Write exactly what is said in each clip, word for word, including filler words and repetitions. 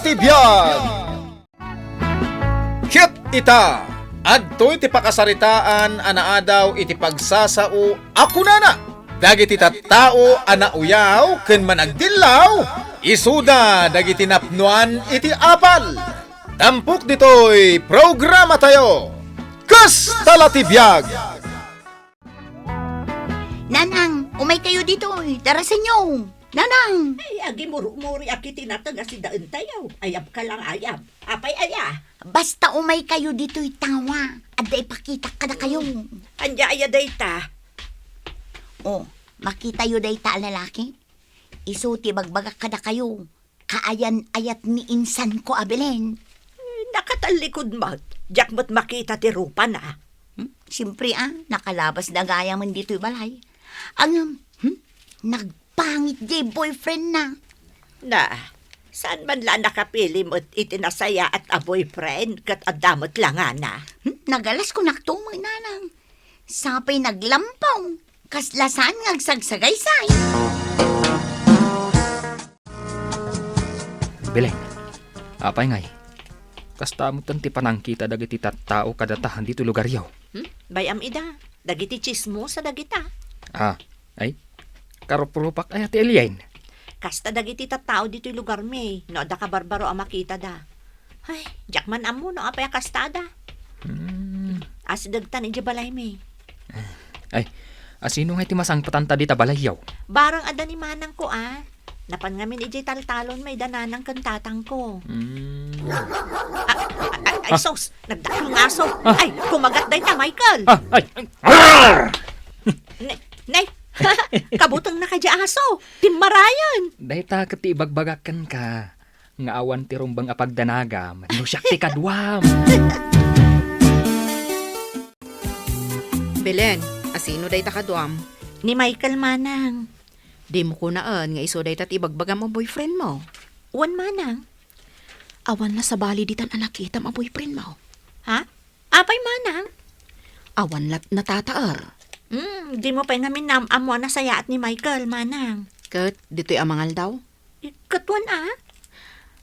ti biag. Ket ita, adtoy ti pakasaritaan a naadaw iti pagsasao a kunana, dagiti tattao a nauyaw ken managdillaw, isuda dagiti napnoan iti apal. Tampok ditoy programatayo, Kasta la ti biag! Nanang, umay kayo ditoy. Darasenyo. Nanang! Ay, agimurumuri a kiti nateng a sidaentayo. Ayab ka lang, ayab. Apay aya? Basta umay kayo ditoy tawa. Adda ipakitak kadakayo. Anya aya dayta? Oh, makitayo dayta a lalaki? Isu ti bagbagak kadakayo. Kaayan-ayat ni insanko a Belen. Eh, nakatallikod met. Diak met makita ti rupana. Hmm? Siyempre, ah, nakalabas da gayamen ditoy balay. Ngem, hmm? Nagpangit diay boyfriend na. Na, saan man la nakapili met iti nasayaat a boyfriend ket adda met langana? Hmm? Nagalas ko naktumo, nanang. Sapay naglampaw. Kasla saan nga agsagsagaysay. Belen, apay ngay? Kasta metten ti panangkita dagiti tattao kadatahan ditoy lugaryo. Hmm? Bay-am ida, dagiti tsismosa dagita. Ah, ay, karup-rupak aya ti Elian? Kasta dagiti tattao ditoy lugarmi, no adda kabarbaro a makitada. Ay, diak man ammo no apay a kastada. Hmm. Asidegtan idiay balaymi. Ay, asino ngay ti masangpetanta dita balayyo? Bareng adda ni manangko, a. Napan ngamin idiay taltalon, mayda nanang ken tatangko. Hmm. Ah, ay, ay, ay, sus! Nagdakkel nga aso! Ay, kumagat dayta, Michael! Ah, ay, ay. Nay, nay! Kabutengna kadi aso! Timmarayen! Dayta ket ti ibagbagak kenka. Nga awan ti rumbeng a pagdanagam no siak ti kaduam. Belen, asino dayta kaduam? Ni Michael, manang. Dimo kunaen nga isu dayta ti ibagbagam a boyfriend mo? Wen, manang. Awan nasabali ditan a nakitam a boyfriend mo? Ha? Apay, manang? Awan lat natataer. Hmm, dimo pay ngamin naam-ammo a nasayaat ni Michael, manang. Ket ditoy a mangaldaw? Eh, ket wen a?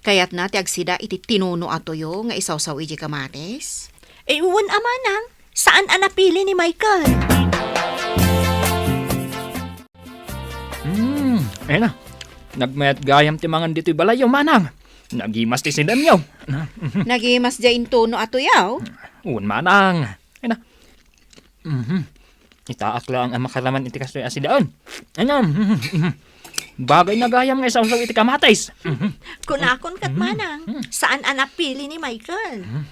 Kayatna ti agsida iti tinuno a tuyo nga isawsaw idiay kamatis? Eh, wen a, manang. Saan a napili ni Michael? Hmm, ay na. Nagmayat gayam ti mangan ditoy balayyo, manang. Nagimas ti sidemyo. Nagimas diay intuno a tuyaw? Wen, manang. Ay na. Mhm. Itaak laeng a makaraman iti kastoy a sidaen. Ano? Mhm, mhm. Bagay na gayam nga isawsaw iti kamatis. Mhm. Kunakon ket, mhm, manang, mhm, saan a napili ni Michael? Mhm.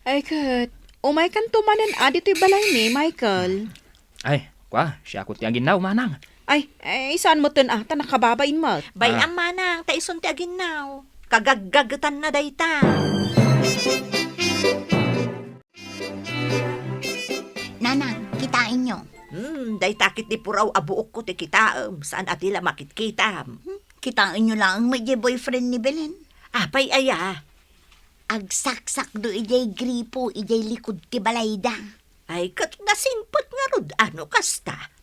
Ay ket, umaykanto manen a ditoy balay ni Michael. Ay, kua, siak ti aginnaw, manang. Ay, ay, saan metten a, ta nakababain met. Bay-am, ah, manang, ta isun ti aginnaw. Kagaggagetanna dayta. Nanang, kitaenyo. Hmm, dayta ket ti puraw a buokko ti kitaem, saan a ti la makitkitam. Hmm, kitaenyo laeng met diay boyfriend ni Belen. Apay aya? Agsaksakdo idiay gripo, idiay likud ti balayda. Ay, ket nasingpet ngarud, ano kasta?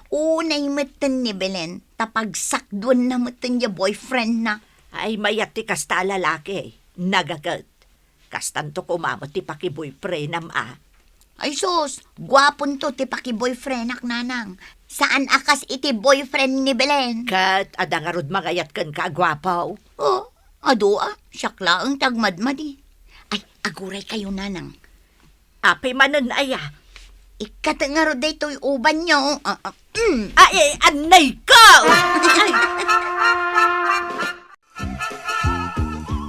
Unay metten ni Belen, ta pagsakduenna metten diay boyfriend na. Ay, mayat ti kasta a lalaki, nagaget. Kastanto koma met ti pakiboyfriendam a. Ay sus, guaponto ti pakiboyfriendak, nanang. Saan a kas iti boyfriend ni Belen. Ket adda ngarud mangayat kenka a guapo? Oh, adu a, siak laeng ti agmadmadi. Ay, aguray kayo, nanang. Apay manen aya? Ikkat ngarud daytoy ubanyo. Ah, ah, mm. Ay, ay, anay ko! Ay.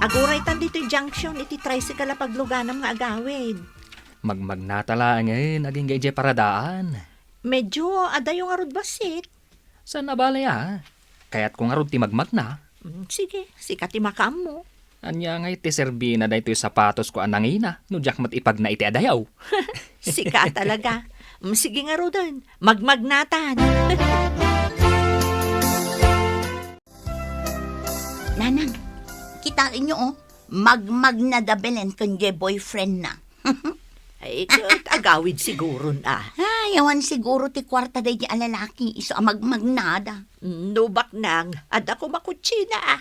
Aguraytan ditoy junction iti tricycle a pagluganam nga agawid. Magmagnata laengen agingga idiay paradaan. Medyo adayo ngarud bassit. Saan a bale a? Kayatko ngarud ti magmagna. Mm, sige, sika ti makaammo. Ania ngay ti serbina daytoy sapatosko a nangina no diak met ipagna iti adayo? Sika talaga. Mm, sige ngaruden, magmagnatan. Nanang, kitaenyo, oh, magmagna da Belen ken diay boyfriend na. Ay, ket agawid siguron, a. Ay, awan siguro ti kuarta daydi a lalaki, isu a magmagnada. No baknang, adda koma kutsina, a.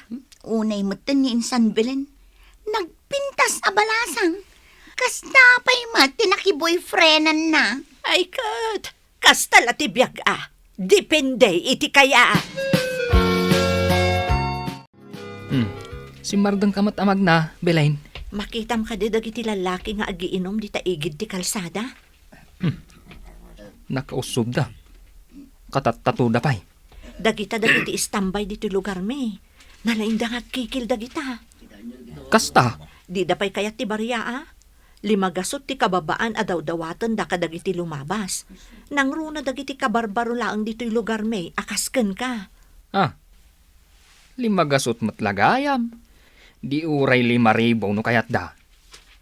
Unay metten ni insan Belen. Nagpintas a balasang. Kasta pay met ti nakiboyfriendanna. Ay, ket, kasta la ti biag, a. Depende iti kaya. Hmm. Simmardengka met a magna, Belen. Makitam kadi dagiti lallaki nga agiinum dita igid ti kalsada? Hmm. Nakausubda. Katattatoda pay. Dagita dagiti istambay ditoy lugarmi. Nalaingda nga agkikil dagita. Kasta? Dida pay kayat ti bariaa. Limagasut ti kababaan a dawdawatenda kadagiti lumabas. Nangruna dagiti kabarbaro laeng ditoy lugarmi a kas kenka. Ah, limagasut met la gayam. Di uray lima ribu no kayatda.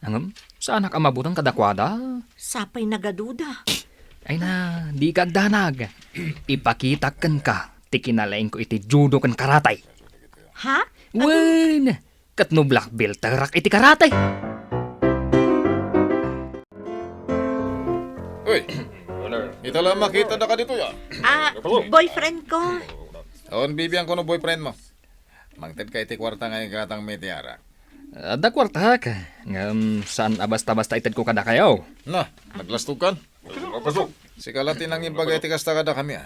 Ngem, saanak a mabuteng kadakuada. Sapay nagaduda. Ay na, dika agdanag. Ipakitak kenka ti kinalaingko iti judo ken karate. Ha? Wen, ket no black belterak iti karate. Uy, ita la makitadaka ditoy, a. Ah, boyfriend ko. Awan bibiangko no boyfriend mo. Mangted ka iti kuarta nga igatangmi iti arak. Adda kuartak, ngem saan a basta-basta itedko kadakayo. Na, naglastogan? Sika la ti nangibaga iti kasta kadakami, a.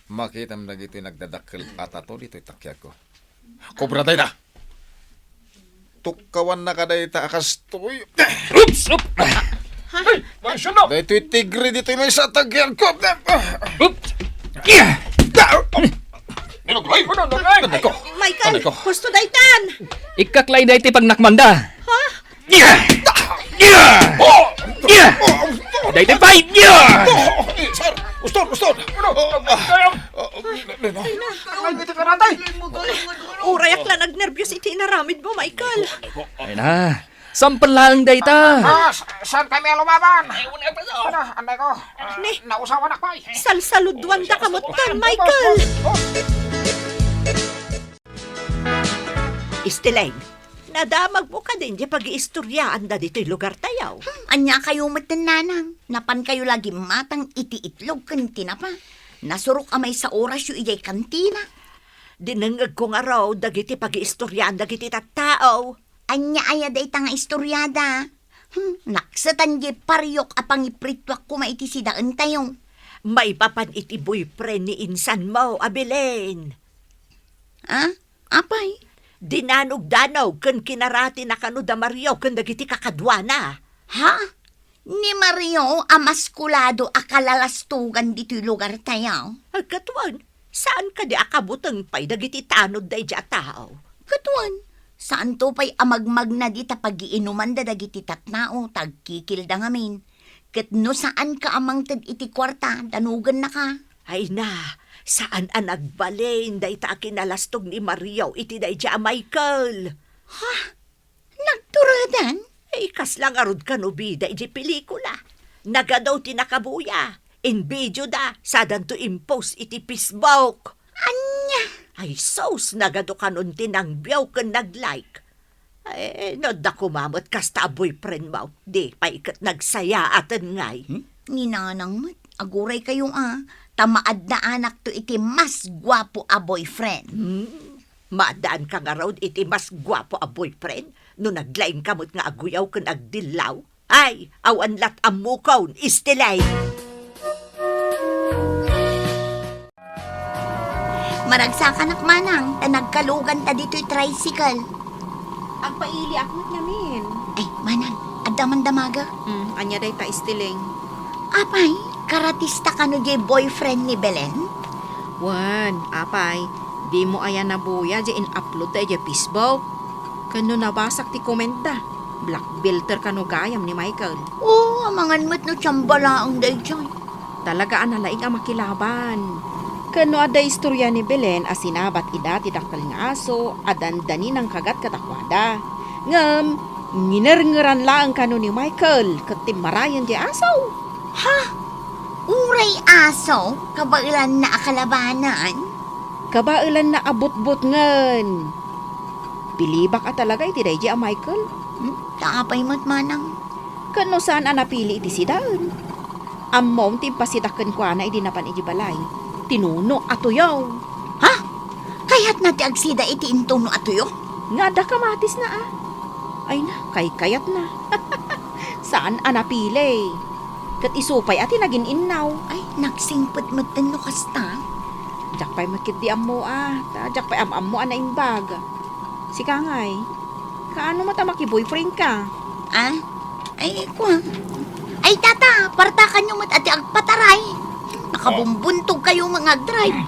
Makitam dagitoy nagdadakkel a tato ditoy takiagko. Kobra dayta! Tukkawannaka dayta a kastoy. Oops! Oops! Hey, maisyon na! Daytoy tigre ditoy maysa a takiagko. Oops! Yeah! Nilugay! Ano, nilugay? Anay ko! Michael, Anay ko! Husto daytan! Ikkaklay daytoy pagnakmanda. Ha? Yeah! Yeah! Yeah! Daytoy pay! Yeah! Oh, eh, sir! Uston! Uston! Ano? Oh, ah, oh, oh, no, no, no. Ay, iti karatay! Urayak la nagnerbios iti inaramid mo, Michael. Ay na, sampel laeng dayta. Ah, sa-, saan kami a lumaban? Ano, anay ko? Ah, Ni? Nausawanak pay. Salsaludwan ta kamutan, Michael. Istileng, nadamagmo kadin di pagiistoriaanda ditoy lugartayo? Hmm, ania kayo met, nanang? Napan kayo la gimmatang iti itlog ken tinapa. Nasurok a maysa orasyo idiay kantina. Dinengngegko ngarud dagiti pagiistoriaan dagiti tattao. Ania aya dayta nga istoriada? Hmm, naksetan di pariok a pangiprituak koma iti sidaentayo. Maipapan iti boyfriend ni insanmo a Belen. Ah? Apay? Dinanogdanog ken kinaratina kano da Mario ken dagiti kakaduana. Ha? Ni Mario a maskulado a kalalastogan ditoy lugartayo? Agkatwan, saan kadi a kabuteng pay dagiti tanodda idiay a tao? Katwan, saanto pay a magmagna dita pagiinumanda dagiti tattao ta agkikilda ngamin. Ket no saanka a mangted iti kuarta, danogennaka. Ay na, saan a nagbalin dayta a kinalastog ni Mario iti daydiay a Michael. Ha? Nagturadan? Ay, kasla ngarud kano bida iti pelikula. Nagadu ti nakabuya. Inbidioda, sadanto impost iti Facebook. Ania? Ay sus, nagadu kanon ti nangbiaw ken nag-like. Eh, no adda koma met kasta a boyfriend mo, di pay ket nagsayaaten ngay. Hmm? Ni nanang met, aguray kayo a, ta maaddaanakto iti mas guapo a boyfriend. Hmm? Maaddaanka ngarud iti mas guapo a boyfriend no naglaingka met nga aguyaw ken agdillaw? Ay, awan lat ammokon, Istilay! Maragsakanak manang, ta nagkaluganta ditoy tricycle. Agpailiak met ngamin. Ay, manang, adda man damaga? Hmm, ania dayta, Istileng? Apay, karatista kano diay boyfriend ni Belen? Wen, apay, dimo aya nabuya diay in-upload da idiay Facebook? Ken no nabasak ti comment da, black belter kano gayam ni Michael. Oo, amangan met no tsamba laeng daydiay. Talaga a nalaing a makilaban. Ken no adda istorya ni Belen a sinabat ida ti dakkel nga aso a dandani nangkagat kadakuada. Ngem, nginerngeran laeng kano ni Michael ket timmarayen diay aso. Ha? Uray aso, kabaelanna a kalabanan? Kabaelanna a butbutngen. Pilibak a talaga iti daydiay a Michael. Hmm, ta apay met manang? Ken no saan a napili iti sidaen? Ammom ti impasida kenkuana idi napan iti balay. Tinuno a tuyo. Ha? Kayatna ti agsida iti intuno a tuyo? Nga adda kamatisna a. Ay na, kaykayatna. Saan a napili. Ket isu pay a ti nagin-innaw. Ay, nagsingpet metten no kasta. Diak pay met ketdi ammo a. Ta diak pay am-ammo a naimbag. Sika ngay, kaano met a makiboyfriend ka? Ah? Ay, kuan. Ay, tata, partakanyo met a ti agpataray. Nakabumbuntog kayo nga agdrive.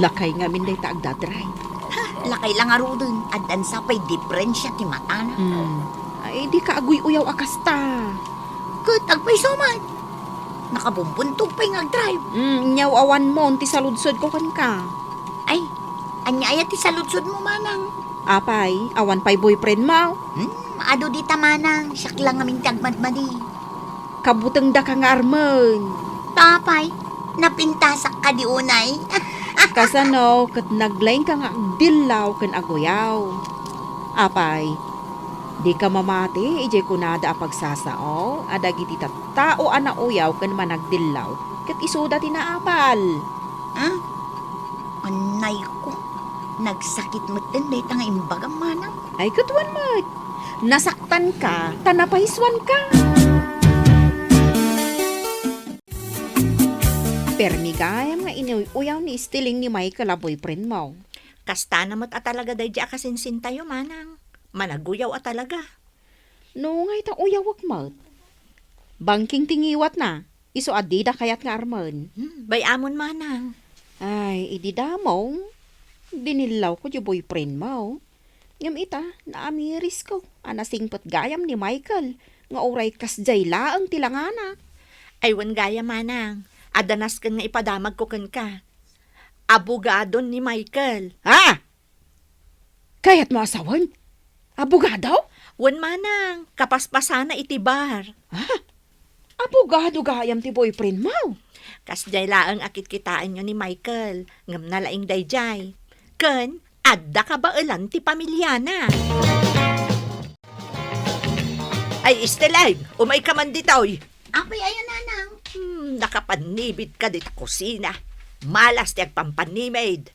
Lakay ngamin dayta agdadrive. Ha, lakay la ngaruden, addan sa pay diferensia ti matana. Hmm. Ay, di ka aguy-uyaw a kasta. Ket agpayso man. Nakabumbuntog pay nga agdrive. Hmm, nyaw awan mo ti saludsodko kenka. Ay, ania aya ti saludsodmo, manang? Apay, awan pay boyfriend mo? Hmm, adu dita, manang, siak la ngamin ti agmadmadi. Kabutengda ka nga armen. Apay, napintasak kadi unay. Kasano ket naglaing ka nga agdillaw ken aguyaw? Apay, di ka mamati idiay kunada a pagsasao a dagiti tattao a nauyaw ken managdillaw ket isuda ti naapal? Ah? Annayko, nagsakit metten dayta nga imbagam, manang. Ay, ket wen met. Nasaktan ka, ta napaisuan ka. Permi gayam nga inuy-uyaw ni Esteling ni Michael a boyfriend mo. Kastana met a talaga daydi a kasinsintayo, manang. Managuyaw a talaga. No, ngay ta uyawek met. Bangking ti ngiwatna, isu a dida kayat nga armen. Hmm, bay-amon, manang. Ay, idi damong, dinillawko ti boyfriend mo. Ngem ita, naamirisko a nasingpet gayam ni Michael nga uray kasdiay laeng ti langana. Ay, wen gayam, manang. Adda nasken nga ipadamagko kenka. Abogadon ni Michael. Ha? Kayatmo a sawen? Abogado? Wen, manang, kapaspasana iti bar. Ha? Abogado gayam ti boyfriend mo? Kasdiay laeng a kitkitaenyo ni Michael, ngem nalaing daydiay. Ken adda kabaelan ti pamiliana. Ay, Esteleng, umay ka man ditoy. Apay aya, nanang? Hmm, nakapannimid ka dita kusina. Malas ti agpampanimid.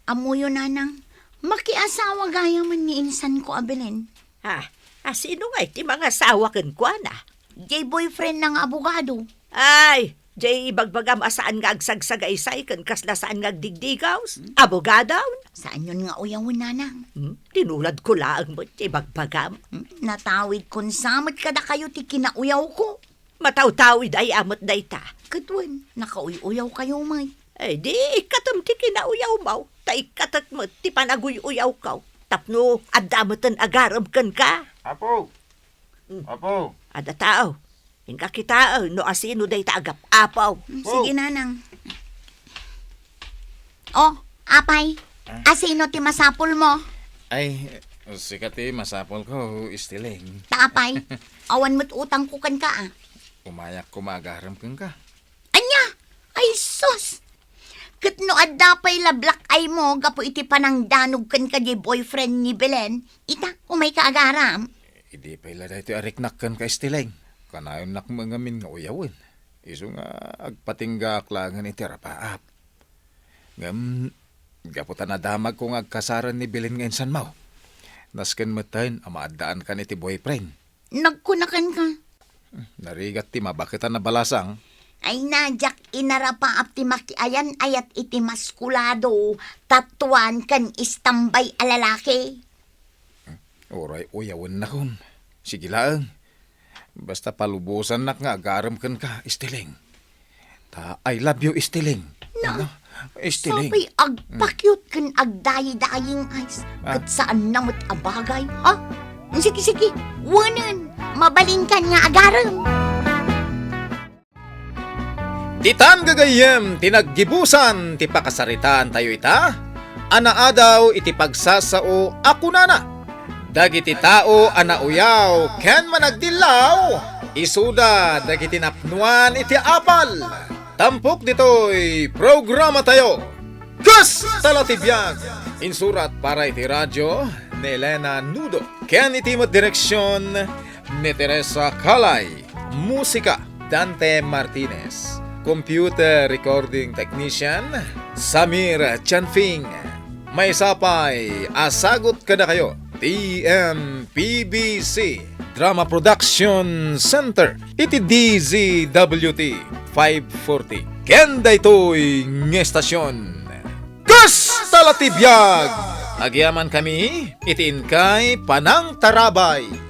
Ammoyo, nanang, makiasawa gayam ni insanko a Belen. Ha? A, sino ngay ti mangasawa kenkuana? Jay boyfriend na nga abogado. Ay, jay ibagbagam a saan nga agsagsagaysay ken kasla saan nga agdigdigaws? Hmm? Abogado? Saanyon nga uyawen, nanang? Hmm? Tinuladko laeng met ti ibagbagam. Hmm? Natawidkon sa met kadakayo ti kinauyawko. Matawtawid aya met dayta. Ket wen, nakauy-uyawkayo met. Ay, di ikkatem ti kinauyawmo, ta ikkatek met ti panaguy-uyawko. Tapno adda meten agarem kenka. Apo! Hmm. Apo! Adda tao. Inka kitaen no asino dayta agap-apo. Hmm, sige, nanang. Oh, apay, ah, asino ti masapulmo? Ay, sika ti masapulko, Esteleng. Ta apay, awan met utangko kenka, a. Umayak koma agarem kenka. Ania? Ay, sus! Ket no adda pay la black eye mo gapu iti panangdanog kenka jay boyfriend ni Belen, ita, umayka agarem. Idi pay la daytoy a riknak kenka, Esteleng. Kanayonnak met ngamin nga uyawen. Isu nga agpatinggaak laengen iti arapaap. Ngem, gapu ta nadamagko nga agkasaren ni Belen nga insanmo, nasken metten a maaddaankan iti boyfriend. Nagkunakan ka? Narigat ti mabaket a nabalasang. Ay na, diak inarapaap ti makiayan-ayat iti maskulado, tatuan ken istambay a lalaki. Uray uyawennakon. Sige laeng. Basta palubosannak nga agarem kenka, Esteleng. Ta I love you, Esteleng. Na, ano? Esteleng. Sapay agpakyot ken agdayidaying ice. Ah. Ket saan na met a bagay, ha? Sige, sige, wenen, mabalinkan nga agarem. Ditan gagayyem ti naggibusan ti pakasaritaantayo ita, a naadaw iti pagsasao a kunana, dagiti tao a nauyaw ken managdillaw, isuda dagiti napnuan iti apal. Tampok ditoy programatayo, Kasta la ti biag! Insurat para iti radio ni Elena Nudo. Ken iti met direksion, ni Teresa Calay. Musika, Dante Martinez. Computer recording technician, Samir Chanfing. Maysa pay a sagut kadakayo, T M P B C Drama Production Center iti D Z W T five forty. Ken daytoy nga estasion, kasta la ti biag! Agyamankami iti inkay panangtarabay.